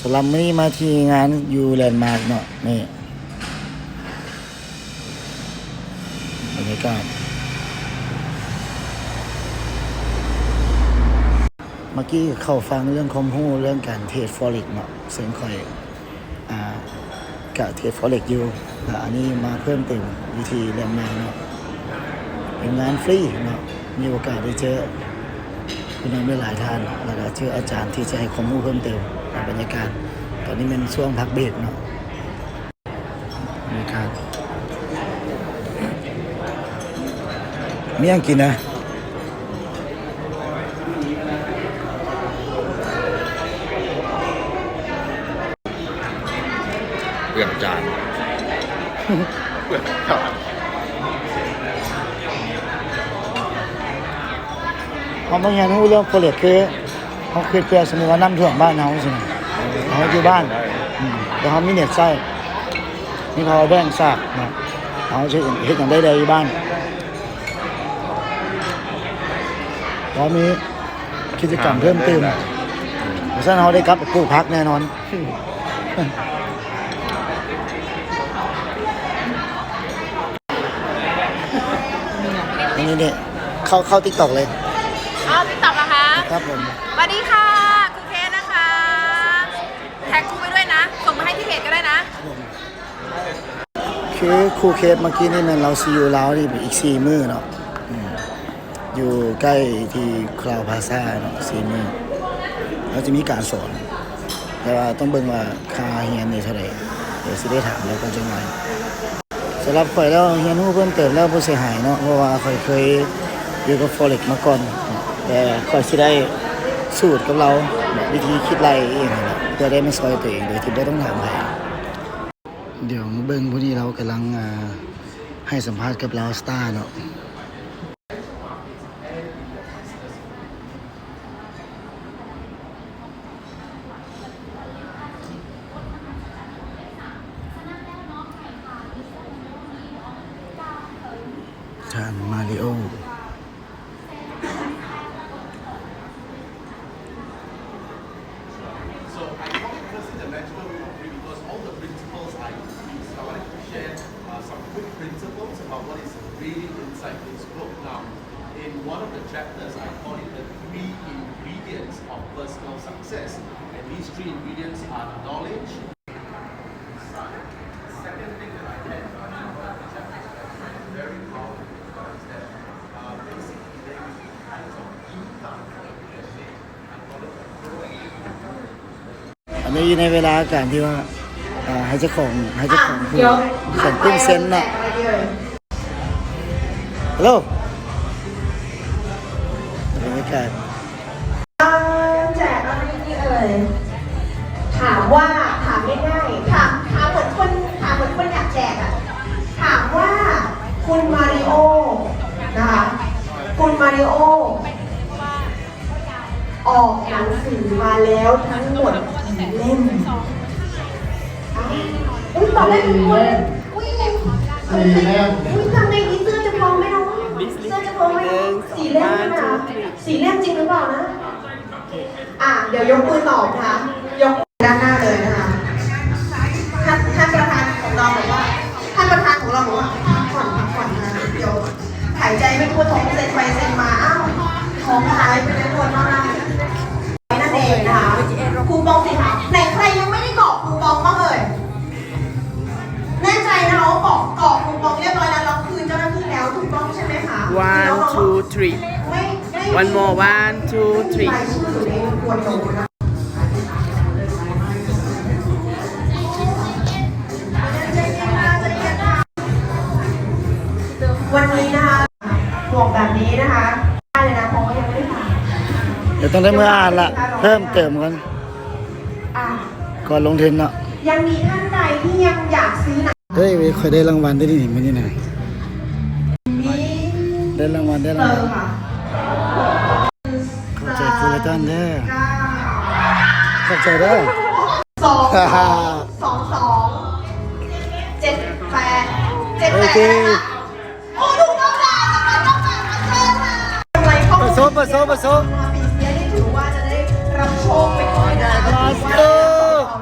ສຳລັບມື້ນີ້ມາທີ່ງານຢູ່ແລນມາກເນາະ ນີ້ ບັນຍາກາດ ເມື່ອກີ້ເຂົ້າຟັງເລື່ອງຄວາມຮູ້ເລື່ອງການເທຣດ Forex ເນາະ ເຊິ່ງຂ້ອຍ ອ່າ ກະເທຣດ Forex ຢູ່ ແລະ ອັນນີ້ມາເພີ່ມເຕີມຢູ່ທີ່ແລນມາກເນາະ ເປັນງານຟຣີເນາະ ມີໂອກາດໄດ້ເຈີຜູ້ນຳຫຼາຍໆທ່ານ ແລ້ວກະເຈີອາຈານທີ່ຈະໃຫ້ຄວາມຮູ້ເພີ່ມເຕີມໃນບັນຍາກາດ ຕອນນີ້ແມ່ນຊ່ວງພັກເບຣກເນາະ ບັນຍາກາດ ມີຫຍັງກິນນະ? ເປືອງຈານ ເປືອງຈານ. ເຮົາມາຮຽນຮູ້ເລື່ອງ Forex ຄືເຮົາຄິດເພື່ອ ສົມມຸດວ່ານ້ຳຖ້ວມບ້ານເຮົາຊີ້ນະ ເຮົາຢູ່ບ້ານ ອືມ ແຕ່ເຮົາມີເນັດໃຊ້ ມີ power bank ຊາກເນາະ ເຮົາຊິເຮັດຫຍັງໄດ້ແດ່ຢູ່ບ້ານ ເຮົາມີກິດຈະກຳເພີ່ມເຕີມ ບໍ່ຊັ້ນເຮົາໄດ້ກັບໄປປູກຜັກແນ່ນອນ. ນີ້ໆ ເຂົ້າ ເຂົ້າ TikTok ເລີຍ ເຂົ້າ TikTok ເລີຍເນາະຄະ? ຄັບຜົມ ສະຫວັດດີຄ່ະ ຄູເຄດນະຄະ ແທັກຄູໄປດ້ວຍນະ ສົ່ງມາໃຫ້ທີ່ເພຈກໍໄດ້ນະ ຄັບຜົມ. ຄືຄູເຄດເມື່ອກີ້ນີ້ແມ່ນລາວຊິຢູ່ລາວນີ້ອີກສີ່ມື້ເນາະ ອືມ ຢູ່ໃກ້ທີ່ Crowne Plaza ເນາະ ສີ່ມື້ ລາວຈະມີການສອນ ແຕ່ວ່າຕ້ອງເບິ່ງວ່າຄ່າຮຽນນີ້ເທົ່າໃດ ດຽວຊິໄດ້ຖາມລາວກ່ອນຈັກໜ່ອຍ. ສຳລັບຂ້ອຍແລ້ວ ຮຽນຮູ້ເພີ່ມເຕີມແລ້ວບໍ່ເສຍຫາຍເນາະ ເພາະວ່າຂ້ອຍເຄີຍຢູ່ກັບ Forex ມາກ່ອນ ແຕ່ຂ້ອຍຊິໄດ້ສູດກັບລາວ ວິທີຄິດໄລ່ອີ່ຫຍັງຫັ້ນແຫຼະ ເພື່ອໄດ້ມາຊ່ອຍຕົວເອງໂດຍທີ່ບໍ່ຕ້ອງຖາມໃຜ. ດຽວມາເບິ່ງຜູ້ນີ້ ລາວກຳລັງ ອ່າ ໃຫ້ສຳພາດກັບລາວສະຕາເນາະ. ທ່ານມາລິໂອ. So I call it Curses and Magical Recovery because all the principles are in Greek. So I wanted to share, uh, some quick principles about what is really inside this book. Now, in one of the chapters, I call it the three ingredients of personal success. And these three ingredients are knowledge, Second thing that I had, uh, very proud of is that, uh, basically there is kinds of income that you can make. I call it the growing income. ອັນນີ້ຢູ່ໃນເວລາການທີ່ວ່າ ອ່າ ໃຫ້ເຈົ້າຂອງ ໃຫ້ເຈົ້າຂອງຜູ້ຂຽນປຶ້ມເຊັນນະ. ຮັລໂຫຼ ບັນຍາກາດ ເອີ ແຈກອະໄລດີເອີຍ? ຖາມວ່າ ຖາມງ່າຍໆ ຖາມ ຖາມເໝືອນຄົນ ຖາມເໝືອນຄົນຢາກແຈກອະ ຖາມວ່າ ຄຸນມາລິໂອ ນະຄະ ຄຸນມາລິໂອ ອອກໜັງສືມາແລ້ວທັງໝົດກີ່ເຫຼັ້ມ? ອ້າວ ອຸ້ຍ ຕອນແລກນຶກວ່າ ອຸ້ຍ ສີ່ເຫຼັ້ມ ອຸ້ຍ ທຳໄມມີເສື້ອຈະພອງໄໝເນາະ? ເສື້ອຈະພອງໄໝເນາະ? ສີ່ເຫຼັ້ມນະຄະ ສີ່ເຫຼັ້ມຈິງຫຼືເປົ່ານະ? ອ່າ ດຽວຍົກມືຕອບນະຄະ ຍົກ ດ້ານໜ້າເລີຍນະຄະ. ທ່ານ ທ່ານປະທານຂອງເຮົາບອກວ່າ ທ່ານປະທານຂອງເຮົາບອກວ່າ ພັກຜ່ອນ ພັກຜ່ອນນະຄະ ດຽວຫາຍໃຈໄປທົ່ວ ທ້ອງເຊັນໄປເຊັນມາ ອ້າວ ທ້ອງຫາຍໄປແລ້ວ ປວດມາກນະ ນັ້ນເອງນະຄະ. ຄູປອງສີຂາວ ໃນໃຄຣຍັງໄມ່ໄດ້ກອກຄູປອງບ້າງເອີຍ? ແນ່ໃຈນະຄະວ່າກອກ ກອກຄູປອງຮຽບຮ້ອຍແລ້ວ ແລ້ວຄືນເຈົ້າໜ້າທີ່ແລ້ວ ຖືກຕ້ອງໃຊ່ໄໝຄະ? One, two, three. ໄມ່ ໄມ່ One more. One, two, three. ວັນນີ້ນະຄະ ບອກແບບນີ້ນະຄະ ໄດ້ເລີຍນະ ເພາະວ່າຍັງບໍ່ໄດ້ຖາມ ດຽວຕ້ອງໄດ້ເມືອອ່ານລະ ເພີ່ມເຕີມກ່ອນ ອ່າ ກ່ອນລົງທຶນເນາະ. ຍັງມີທ່ານໃດທີ່ຍັງຢາກຊື້ໜັງ ເຮີ້ຍ ຂ້ອຍໄດ້ລາງວັນໄດ້ນີ້ ມື້ນີ້ນະ ມີ ໄດ້ລາງວັນ ໄດ້ລາງວັນ ເອີ ຂອບໃຈຄູລະຕັນເດີ ຂອບໃຈເດີ ສອງສອງສອງສອງ ເຈັດແປດ ເຈັດແປດ ໂອເຄ ນະຄະ. ໂອ້ ຖືກຕ້ອງແລ້ວ ເປີດໂຊ ເປີດໂຊ ເປີດໂຊ ປີເສຍນີ້ຖືວ່າຈະໄດ້ຮັບໂຊກໄປກ່ອນນະຄະ Let's go.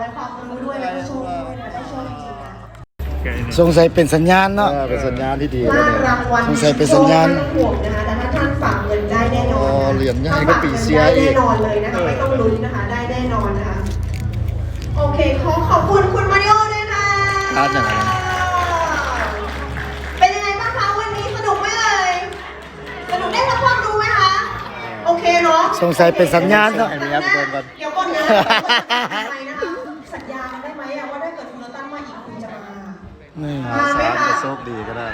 ສົງໄສເປັນສັນຍານເນາະ ເອີ ເປັນສັນຍານທີ່ດີແລ້ວນີ້ ສົງໄສເປັນສັນຍານ ບໍ່ຕ້ອງຫ່ວງນະຄະ ແຕ່ຖ້າທ່ານຝາກເງິນໄດ້ແນ່ນອນ ອໍ ຫຼຽນໃຫຍ່ກວ່າປີເສຍອີກ ແນ່ນອນເລີຍນະຄະ ເອີ ບໍ່ຕ້ອງລຸ້ນນະຄະ ໄດ້ແນ່ນອນນະຄະ. ໂອເຄ ຂໍຂອບຄຸນຄຸນມາລິໂອດ້ວຍຄ່ະ ຮ້ານຫຍັງນະ ເປັນຍັງໄງບ້າງຄະ ວັນນີ້ສະໜຸກໄໝເອີຍ? ສະໜຸກ ໄດ້ຮັບຄວາມຮູ້ໄໝຄະ? ໂອເຄເນາະ ສົງໄສເປັນສັນຍານເນາະ ເອົາໃໝ່ນະ ສັນຍາກັນໄດ້ໄໝອະ ວ່າຖ້າເກີດຄຸນໂດນັດມາອີກ ຄຸນຈະມາ? ອືມ ມາໄໝຄະ? ໂຊກດີກໍໄດ້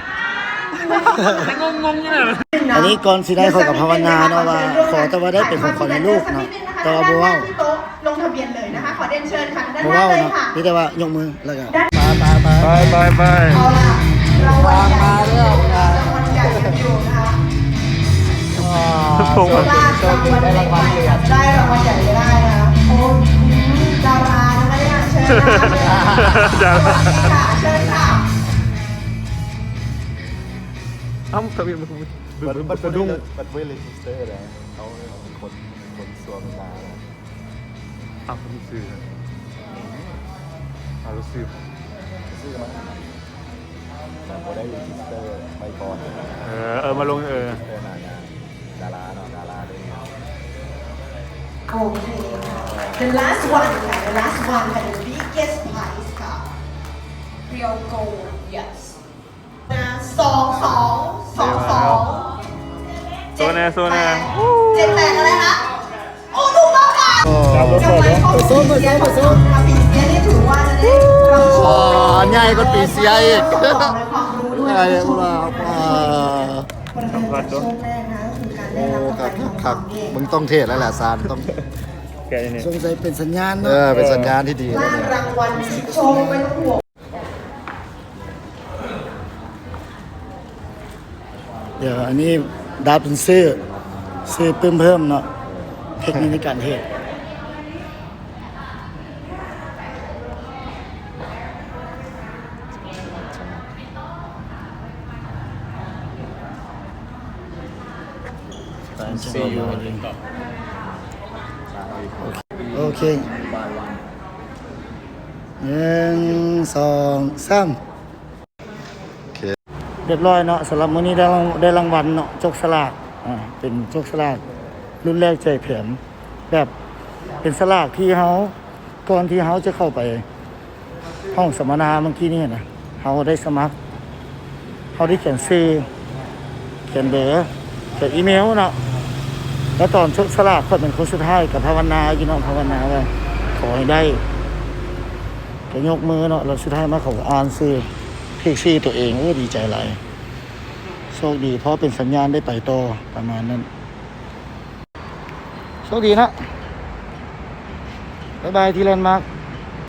ງົງໆຢູ່ນະ ອັນນີ້ກ່ອນຊິໄດ້ ຂ້ອຍກໍພາວະນາເນາະວ່າ ຂໍແຕ່ວ່າໄດ້ເປັນຂອງຂວັນໃຫ້ລູກເນາະ ແຕ່ວ່າບໍ່ເວົ້າ ລົງທະບຽນເລີຍນະຄະ ຂໍຮຽນເຊີນທາງດ້ານໜ້າເລີຍຄ່ະ ມີແຕ່ວ່າຍົກມື ແລ້ວກໍ ໄປ ໄປ ໄປ ໄປ ໄປ ເອົາລະ ລາງວັນໃຫຍ່ ມາແລ້ວ ລາງວັນໃຫຍ່ກັນຢູ່ນະຄະ ອ່າ ໂຊກດີ ໂຊກດີ ໄດ້ລາງວັນເລີຍ ໄດ້ລາງວັນໃຫຍ່ໄປໄດ້ນະຄະ ໂອ້ ດາລານະຄະເນຍ ເຊີນນະຄະ ດາລາ ເຊີນຄ່ະ ເອົ້າ ທະບຽນມັນ ມັນ ມັນບໍ່ໄດ້ ມັນບໍ່ໄດ້ເລຈິສເຕີນະ ເຂົາເປັນຄົນ ຄົນສ່ວນມາ ເອົາ ມີຊື່ ເອົາ ລະຊື່ ຊື່ມາ ແບບບໍ່ໄດ້ເລຈິສເຕີໄວ້ກ່ອນ ເອີ ເອີ ມາລົງ ເອີ ເອີ ໜ້າງານ ດາລາເນາະ ດາລາເດ້ ໂອເຄ The last one ຄ່ະ The last one ຄ່ະ The biggest prize ຄ່ະ Real Gold yes ນະ ສອງສອງ ສອງສອງ ໂຊແນ່ ໂຊແນ່ ເຈັດແປດ ເຈັດແປດ ອະໄລຄະ? ໂອ້ ຖືກຕ້ອງຄ່ະ ໂອ້ ຈະໄປຂອບຄຸນປີເສຍ ປີເສຍນີ້ຖືວ່າຈະໄດ້ຮັບໂຊກ ອໍ ໃຫຍ່ກວ່າປີເສຍອີກ ຄວາມຮູ້ດ້ວຍ ໃຫຍ່ກວ່າ ໂຊກແລກນະ ຄືການໄດ້ຮັບ ໂອ້ ຄັກໆ ເບິ່ງຕ້ອງເທດແລ້ວແຫຼະ ສານຕ້ອງ ແກະນີ້ ສົງໄສເປັນສັນຍານເນາະ ເອີ ເປັນສັນຍານທີ່ດີ ລາງວັນໂຊກໄວ້ຕ້ອງຫ່ວງ ດຽວອັນນີ້ດັບເປັນຊື່ ຊື່ປຶ້ມເພີ່ມເນາະ ເທັກນິກໃນການເຮັດ See you. ໂອເຄ ໜຶ່ງ ສອງ ສາມ ໂອເຄ ຮຽບຮ້ອຍເນາະ ສຳລັບມື້ນີ້ໄດ້ລາງ ໄດ້ລາງວັນເນາະ ຈົກສະຫຼາກ ອ່າ ເປັນຈົກສະຫຼາກລຸ້ນແລກແຈກແຖມ ແບບເປັນສະຫຼາກທີ່ເຮົາ ກ່ອນທີ່ເຮົາຈະເຂົ້າໄປຫ້ອງສຳມະນາເມື່ອກີ້ນີ້ນະ ເຮົາໄດ້ສະໝັກ ເຮົາໄດ້ຂຽນຊື່ ຂຽນເບີ ຂຽນອີເມວເນາະ ແລ້ວຕອນຈັບສະຫຼາກຂ້ອຍເປັນຄົນສຸດທ້າຍ ກໍພາວະນາຢູ່ເນາະ ພາວະນາວ່າຂໍໃຫ້ໄດ້ ກໍຍົກມືເນາະ ແລ້ວສຸດທ້າຍມາເຂົາກໍອ່ານຊື່ ຖືກຊື່ຕົວເອງ ໂອ້ ດີໃຈຫຼາຍ ໂຊກດີ ພໍເປັນສັນຍານໄດ້ໄປຕໍ່ ປະມານນັ້ນ ໂຊກດີເນາະ ບາຍບາຍທີ່ແລນມາກ